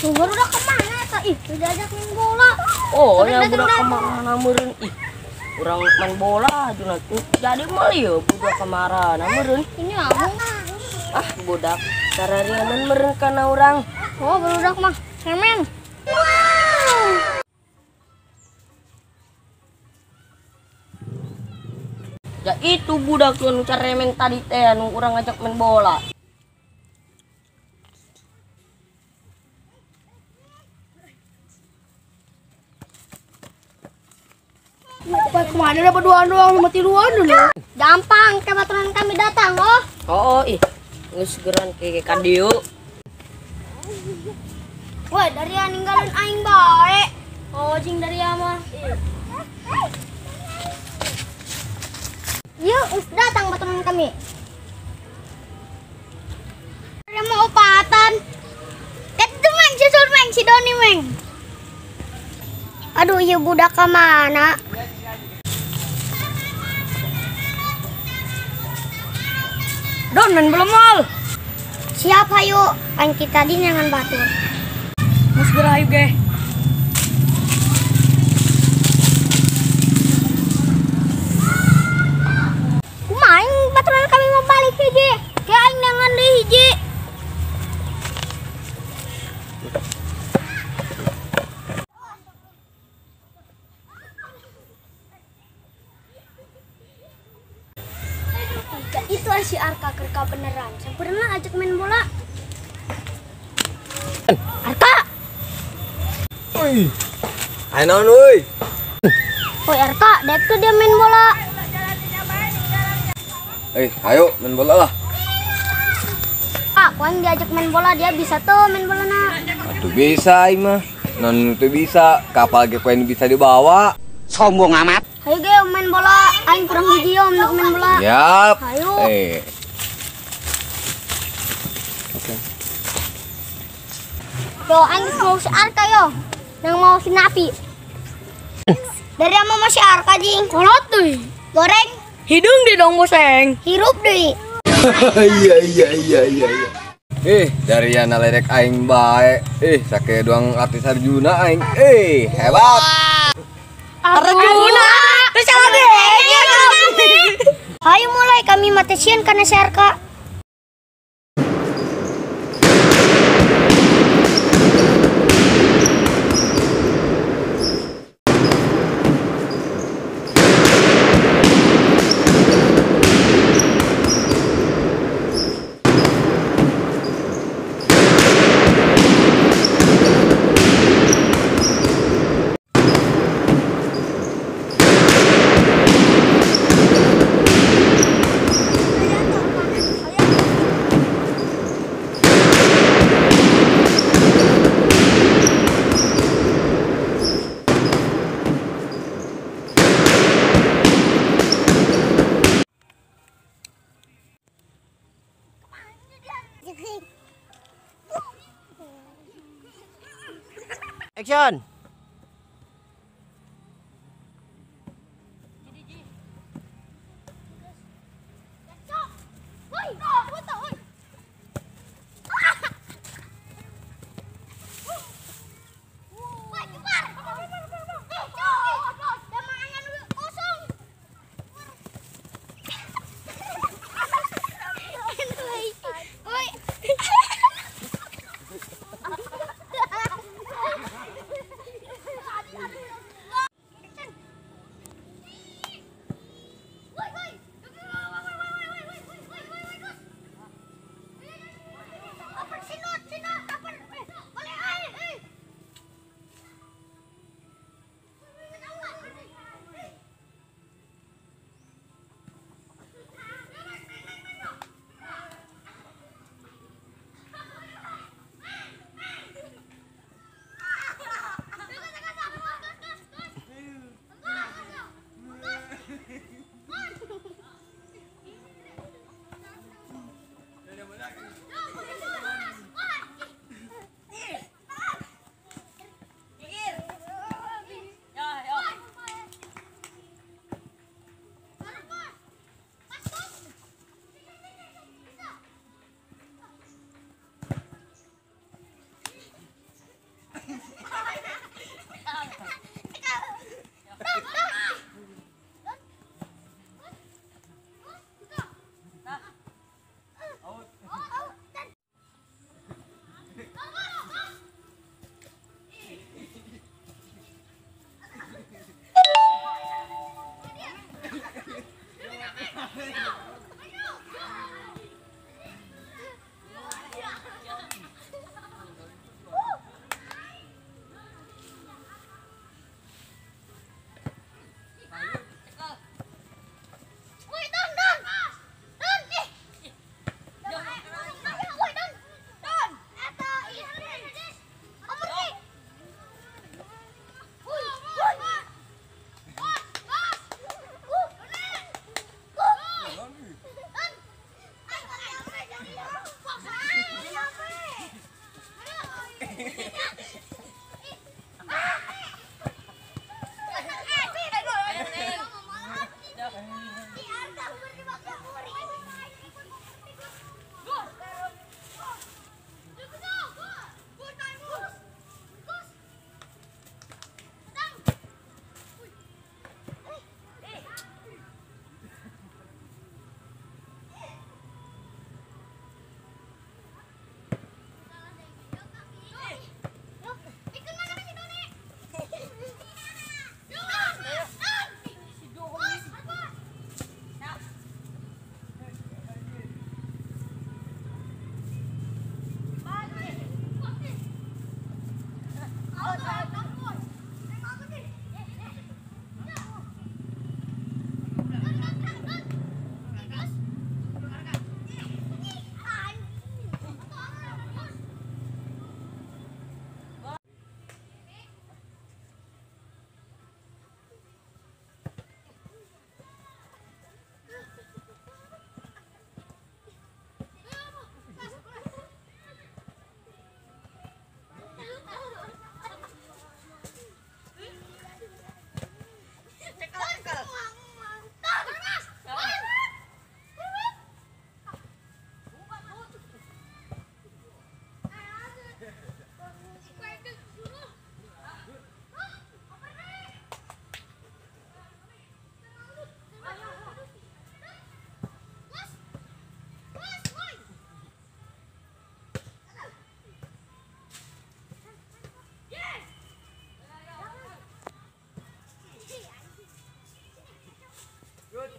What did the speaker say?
Baru udah kemana ta? Ih, diajak main bola. Oh, ya budak kemana meureun? Ih, urang main bola aja jadi meuli ya budak kemana meureun? Ini aku. Ah, budak sararianan meureun kana urang. Oh, barudak mah cemen. Ya itu budak nu ceremen tadi teh anu urang ngajak main bola. Pak, kemana dapat dua doang, mati dua dulu. Gampang, kebetulan kami datang, oh. Oh, ih, geus geran ke ka dieu. Woi, dari yang ninggalin aing bae. Oh, jing dari mah. Yuk, geus datang baturan kami. Ada mau opatan. Ketu meng, susul meng, si Doni meng. Aduh, ieu budak ka mana? Don, main bola mal. Siap, ayo. Aing kita di nyangan batur. Mus geura ayo ge. Kumaha aing baturan kami mau balik hiji. Ke aing nyangan deui hiji. Itu si Arka kerka beneran. Sempurna ajak main bola. Arka. Oi. Ayo naon euy. Oi Arka, dek tuh dia main bola. Ayo main bola lah. Kak, kau yang diajak main bola dia bisa tuh main bola nak. Atuh bisa aing mah. Non tuh bisa, kapal ge poin bisa dibawa. Sombong amat. Ayo ge main bola, aing kurang hiji om untuk main bola. Siap. Ayo. Oke. Yo aing mau si Arka yo. Nang mau si Napi. Dari ama mau si Arka jing. Kolot deui. Goreng. Hidung di dong boseng. Hirup deui. Iya. Dari yana lerek aing bae. Sake doang artis Arjuna aing. Hebat. Arjuna. Ayo mulai kami matesian karena si Arka. Action. Good.